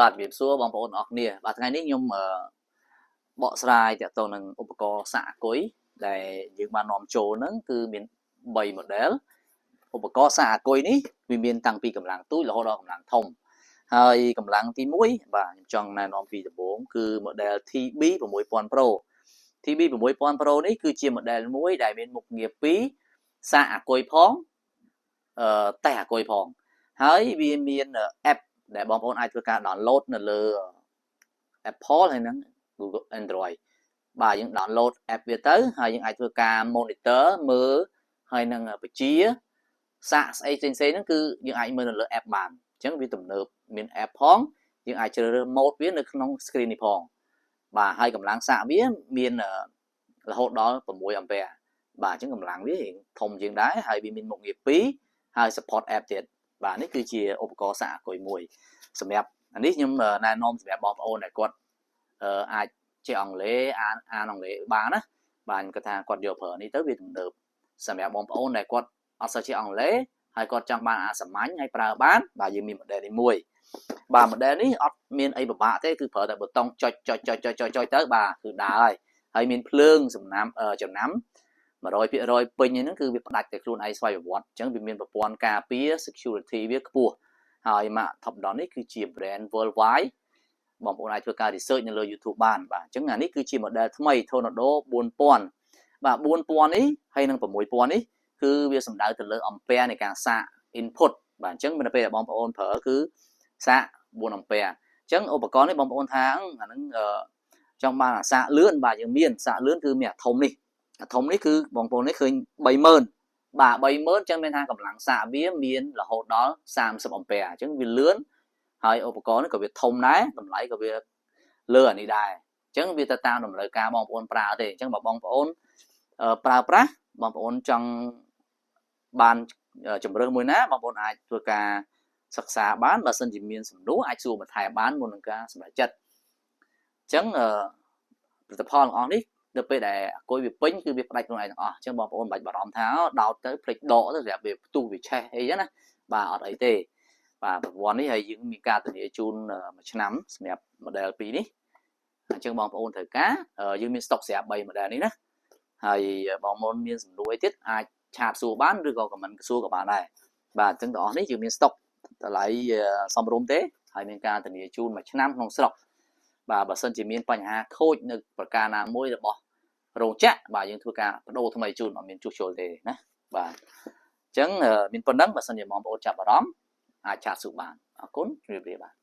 បាទជំរាបសួរបងប្អូនអរគ្នាបាទថ្ងៃនេះខ្ញុំបកស្រាយទាក់ទងនឹងឧបករណ៍សាកអាគុយដែលយើងបាននាំចូលហ្នឹងគឺមាន3 model ឧបករណ៍សាកអាគុយនេះវាមានតាំងពីកម្លាំងទូចរហូតដល់កម្លាំងធំហើយកម្លាំងទី1បាទខ្ញុំចង់ណែនាំពីដំបូងគឺ model TB 6000 Pro TB 6000 Pro នេះគឺជា model មួយដែលមានមុខងារ2សាកអាគុយផងអឺតេស្តអាគុយផងហើយវាមាន app ដែលបងប្អូនអាចធ្វើការ download នៅលើ Apple ហើយនិង Google Android បាទយើង download app វាទៅហើយយើងអាចធ្វើការ monitor មើលហើយនឹងបជាសាកស្អីផ្សេងៗហ្នឹងគឺយើងអាចមើលនៅលើ app បានអញ្ចឹងវាទំនើបមាន app ផងយើងអាចជ្រើសរើស mode វានៅក្នុង screen នេះផងបាទហើយកម្លាំងសាកវាមានរហូតដល់6អាំពែបាទអញ្ចឹងកម្លាំងវាធំជាងដែរហើយវាមានមុខងារ2ហើយ support app ទៀតបាទនេះគឺជាឧបករណ៍សាកអាគុយមួយសម្រាប់អានេះខ្ញុំណែនាំសម្រាប់បងប្អូនដែលគាត់អាចចេះអង់គ្លេសអានអានអង់គ្លេសបានណាបាទខ្ញុំគិតថាគាត់យកប្រើនេះទៅវាទំនើបសម្រាប់បងប្អូនដែលគាត់អត់សូវចេះអង់គ្លេសហើយគាត់ចង់បានអាសាមញ្ញហើយប្រើបានបាទយើងមាន model នេះមួយបាទ model នេះអត់មានអីពិបាកទេគឺប្រើតែប៊ូតុងចុចចុចចុចចុចចុចចុចទៅបាទគឺដើរហើយហើយមានភ្លើងសំណាំចំណាំ100%ពេញហ្នឹងគឺវាផ្ដាច់តែខ្លួនឯងស្វ័យប្រវត្តិអញ្ចឹងវាមានប្រព័ន្ធការពារ security វាខ្ពស់ហើយម៉ាក Topdon នេះគឺជា brand worldwide បងប្អូនអាចធ្វើការ research នៅលើ YouTube បានបាទអញ្ចឹងអានេះគឺជា model ថ្មី Tornado 4000បាទ4000នេះហើយនិង6000នេះគឺវាសំដៅទៅលើអំពែនៃការសាក input បាទអញ្ចឹងនៅពេលដែលបងប្អូនប្រើគឺសាក4អំពែអញ្ចឹងឧបករណ៍នេះបងប្អូនថាអាហ្នឹងចង់បានអាសាកលឿនបាទយើងមានសាកលឿនគឺមានអាធំនេះអាធំនេះគឺបងប្អូននេះឃើញ30000បាទ30000អញ្ចឹងមានថាកម្លាំងសាកវាមានរហូតដល់30អំពែអញ្ចឹងវាលឿនហើយឧបករណ៍នេះក៏វាធំដែរតម្លៃក៏វាលើអានេះដែរអញ្ចឹងវាទៅតាមតម្រូវការបងប្អូនប្រើទេអញ្ចឹងបើបងប្អូនប្រើប្រាស់បងប្អូនចង់បានជំរើសមួយណាបងប្អូនអាចធ្វើការសិក្សាបានបើសិនជាមានសំណួរអាចសួរបន្ថែមបានមុននឹងការសម្រេចចិត្តអញ្ចឹងផលិតផលទាំងអស់នេះនៅពេលដែលអាគុយវាពេញគឺវាផ្ដាច់ខ្លួនឯងទាំងអស់អញ្ចឹងបងប្អូនមិនបាច់បារម្ភថាដោតទៅភ្លេចដកទៅសម្រាប់វាផ្ទុះវាឆេះអីចឹងណាបាទអត់អីទេបាទប្រព័ន្ធនេះហើយយើងមានការធានាជូនមួយឆ្នាំសម្រាប់ model 2នេះអញ្ចឹងបងប្អូនត្រូវការយើងមាន stock ស្រាប់3 model នេះណាហើយបងប្អូនមានសំណួរអីទៀតអាច chat សួរបានឬក៏ comment សួរក៏បានដែរបាទអញ្ចឹងទាំងអស់នេះយើងមាន stock តម្លៃសមរម្យទេហើយមានការធានាជូនមួយឆ្នាំក្នុងស្រុកបាទបើសិនជាមានបញ្ហាខូចនៅប្រការណាមួយរបស់រោងចក្របាទយើងធ្វើការបដូរថ្មីជូនអត់មានជួសជុលទេណាបាទអញ្ចឹងមានប៉ុណ្ណឹងបើសិនជាបងប្អូនចាប់អារម្មណ៍អាច chat សួរបានអរគុណជម្រាបលាបាទ។